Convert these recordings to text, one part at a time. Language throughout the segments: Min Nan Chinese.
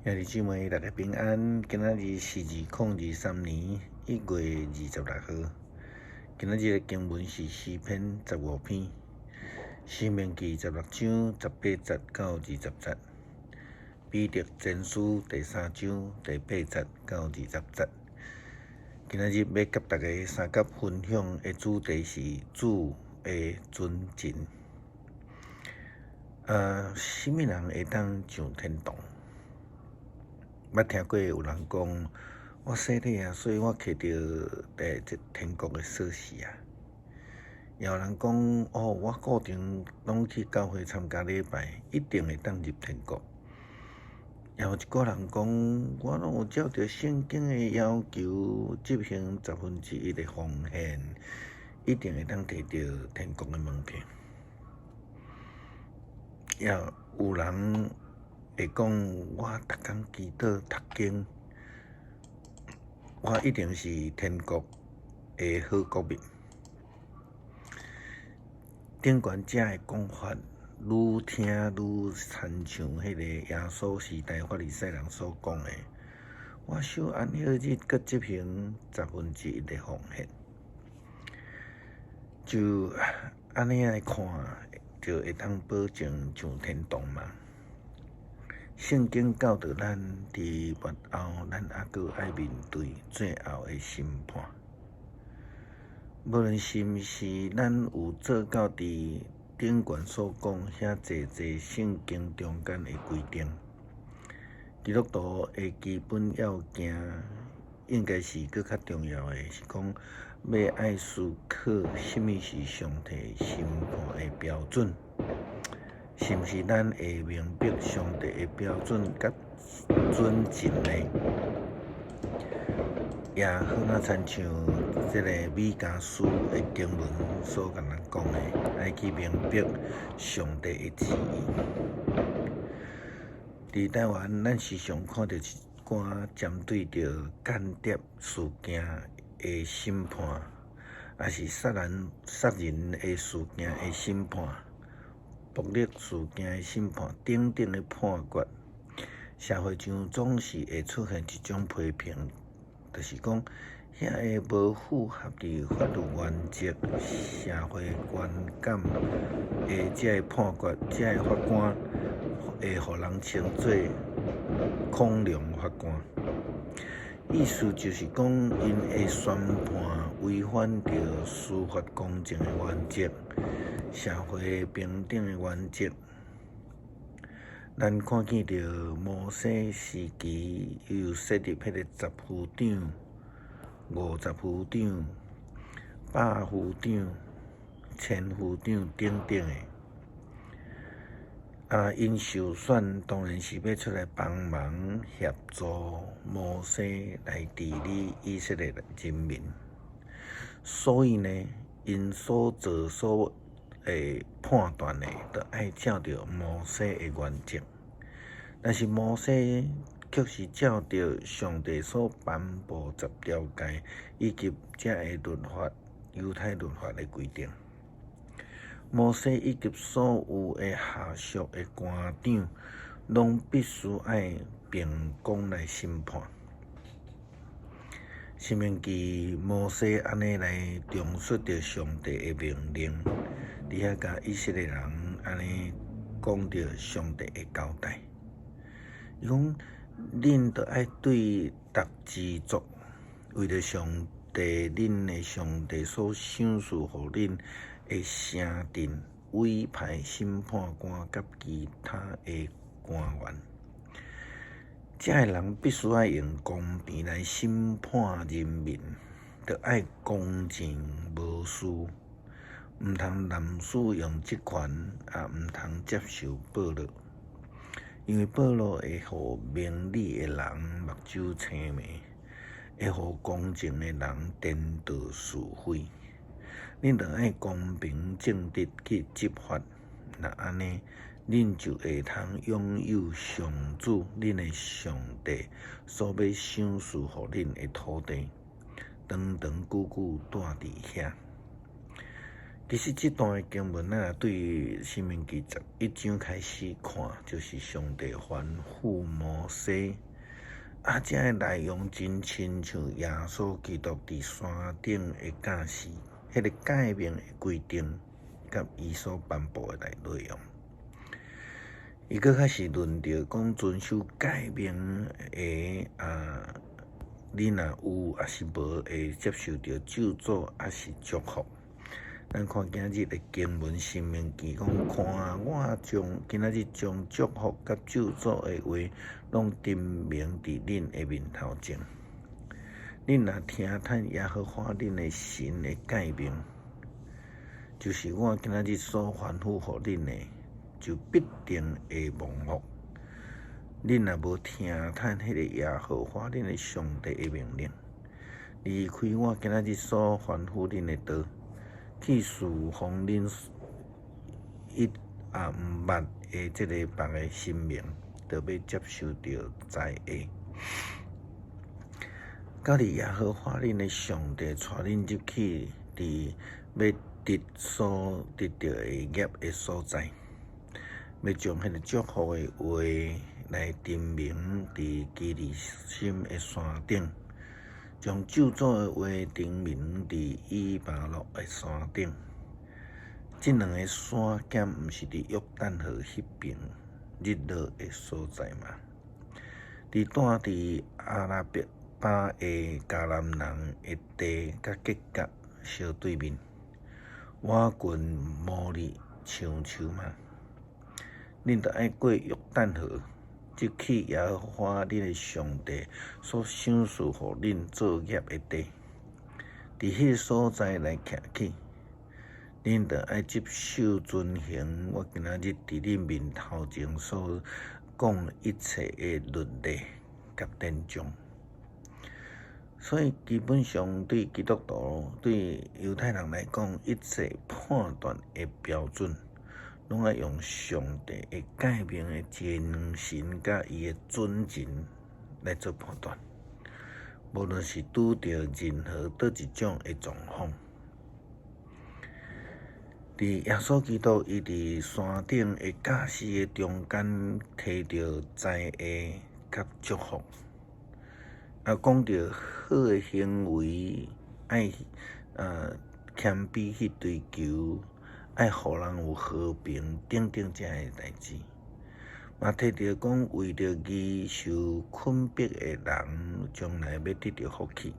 兄弟姊妹，大家平安。今仔日是2023年1月26號。今仔日的經文是詩篇15篇，申命記16章18節到20節，彼得前書第三章第八節到20節。今仔日欲佮大家相佮分享的主題是主的準繩。啊，啥物人會當上天堂？捌聽過有人講，我洗禮啊，所以我摕著這天國的鎖匙啊。也有人講，哦，我固定攏去教會參加禮拜，一定會當入天國。也有一寡人講，我攏有照著聖經的要求執行1/10的奉獻，一定會當摕著天國的門票。也有人會講，我逐工祈禱讀經，我一定是天國的好國民。頂懸這个講法，愈聽愈親像彼个耶穌時代法利賽人所講的，我守安息日，閣執行十分之一的奉獻，就按呢來看，就會當保證上天堂嗎？聖經教導咱，佇末後，咱猶閣愛面對最後的審判。無論是毋是咱有做到佇頂懸所講遐濟濟聖經中間的規定，基督徒的基本要件，應該是閣較重要的，是講欲愛思考啥物是上帝審判的標準。是毋是咱會明白上帝的標準佮準繩呢？也好若親像這个米迦書的經文所共咱講的，愛去明白上帝的旨意。佇台灣，咱時常看著一寡針對著間諜事件的審判，抑是殺人的事件的審判，暴力事件的審判等等的判決，社會上總是會出現一種批評，就是講遐个無符合佇法律原則、社會觀感的這个判決，這个法官會予人稱做恐龍法官。意思就是講，𪜶的宣判違反著司法公正的原則、社會平等的原則。咱看見著摩西時期，伊有設立彼個十夫長、50夫長、百夫長、千夫長等等的。啊，𪜶受選當然是欲出來幫忙協助摩西來治理以色列人民，所以呢，𪜶所做所判斷的，著愛照著摩西的原則。但是摩西卻是照著上帝所頒布十條誡以及這个律法、猶太律法的規定。摩西以及所有的下屬的官長，攏必須愛憑公來審判。申命記摩西按呢來重述著上帝的命令，佇遐共以色列人按呢講著上帝的交代。伊講，恁著愛對逐支族，為著上帝恁的上帝所賞賜予恁的城鎮，委派審判官佮其他的官員。這个人必須愛用公平來審判人民，著愛公正無私，毋通濫使用職權，也毋通接受賄賂。因為賄賂會予明理的人目睭青盲，會予公正的人顛倒是非。恁著愛公平正直去執法，若按呢，恁就會通擁有上主恁的上帝所欲賞賜予恁的土地，長長久久蹛佇遐。其實這段的經文，咱若對申命記11章開始看，就是上帝吩咐摩西。啊，這个內容真親像耶穌基督佇山頂的教示，彼个誡命的規定，佮伊所頒布的內容。伊閣較是論著講遵守誡命的啊，你若有抑是無會接受著咒詛，抑是祝福。咱看今日的經文，申命記講，看我將今仔日將祝福佮咒詛的話，攏陳明佇恁的面頭前。恁若聽趁耶和華恁的神的誡命，就是我今仔日所吩咐予恁的，就必定會蒙福。恁若無聽趁彼个耶和華恁的上帝的命令，離開我今仔日所吩咐恁的道，去事奉恁一毋捌的這個別个神明，就欲接受著災禍。到日耶和華恁的上帝帶恁入去佇欲得所得著的業的所在，欲將彼个祝福的話來陳明佇基利心的山頂。將咒詛的話陳明佇以巴路的山頂。這兩个山敢毋是佇約旦河彼爿日落的所在嗎？佇住佇亞拉巴的迦南人的地佮結角相對面，倚近摩利橡樹嗎？恁著愛過約旦河，入去耶和華恁的上帝所賞賜予恁做業的地，佇彼个所在來徛起，恁著愛執守遵行我今仔日佇恁面頭前所講一切的律例佮典章。所以基本上對基督徒、對猶太人來講，一切判斷的標準，攏愛用上帝的誡命的精神佮伊的準繩來做判斷。無論是拄著任何佗一種的狀況，佇耶穌基督伊佇山頂的教示的中間，提著災禍佮祝福，啊，講著好的行為愛謙卑去追求，愛予人有和平等等這个代誌，嘛提著講為著義受困迫的人，將來欲得著福氣。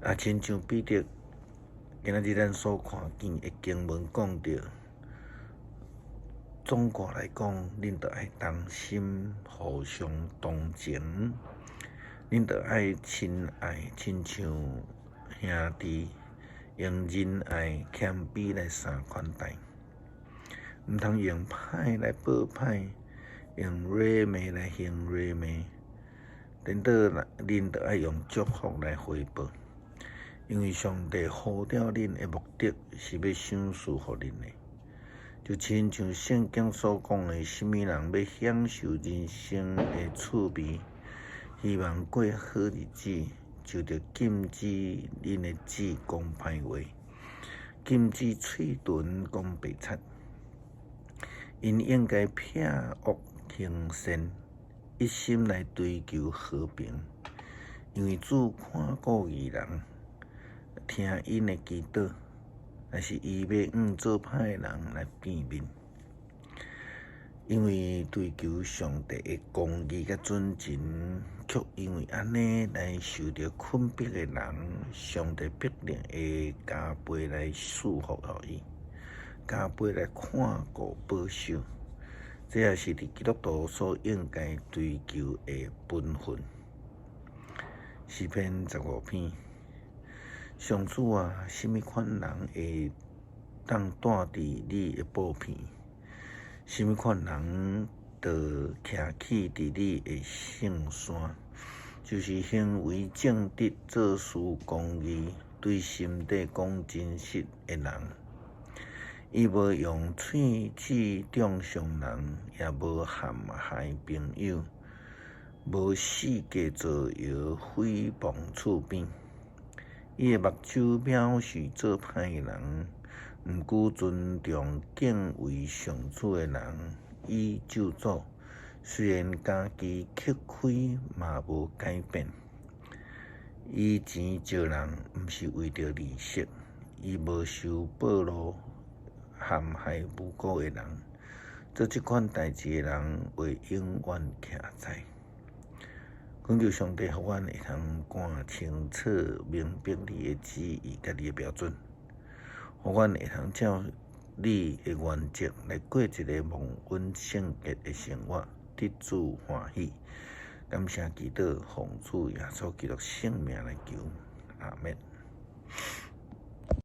啊，親像彼得今仔日咱所看見的經文講著，總括來講，恁著愛同心互相同情，恁著愛親愛，親像兄弟，用仁愛謙卑來相款待，毋通用歹來報歹，用軟罵來還軟罵，顛倒恁著愛用祝福來回報，因為上帝呼召恁的目的是欲賞賜予恁的，就親像聖經所講的，啥物人欲享受人生的趣味，希望過好日子，就著禁止恁的舌講歹話，禁止喙唇講白賊。𪜶應該避惡行善，一心來追求和平，因為主看顧義人，聽𪜶的祈禱，但是伊欲向做歹的人來變面。因為追求上帝的公義佮準繩，卻因為按呢來受著困迫的人，上帝必定會加倍來賜福予伊，加倍來看顧保守。這也是佇基督徒所應該追求的本分。詩篇15篇，上主啊，啥物款人會當住佇你的寶棚？啥物款人著徛起佇你的聖山？就是行為正直、做事公義、對心底講真實的人。伊無用喙齒中傷人，也無陷害朋友，無四界造謠誹謗厝邊。伊的目睭藐視做歹人，毋過尊重敬畏上主的人，伊咒詛。雖然家己吃虧嘛無改變。伊錢借人，毋是為著利息，伊無收賄賂，陷害無辜的人。做這款代誌的人，會永遠徛在。懇求上帝，予阮會通看清楚、明白你的旨意佮你的標準，予阮會通照你的原則來過一个蒙恩聖潔的生活，得主歡喜。感謝祈禱，奉主耶穌基督聖名來求，阿們。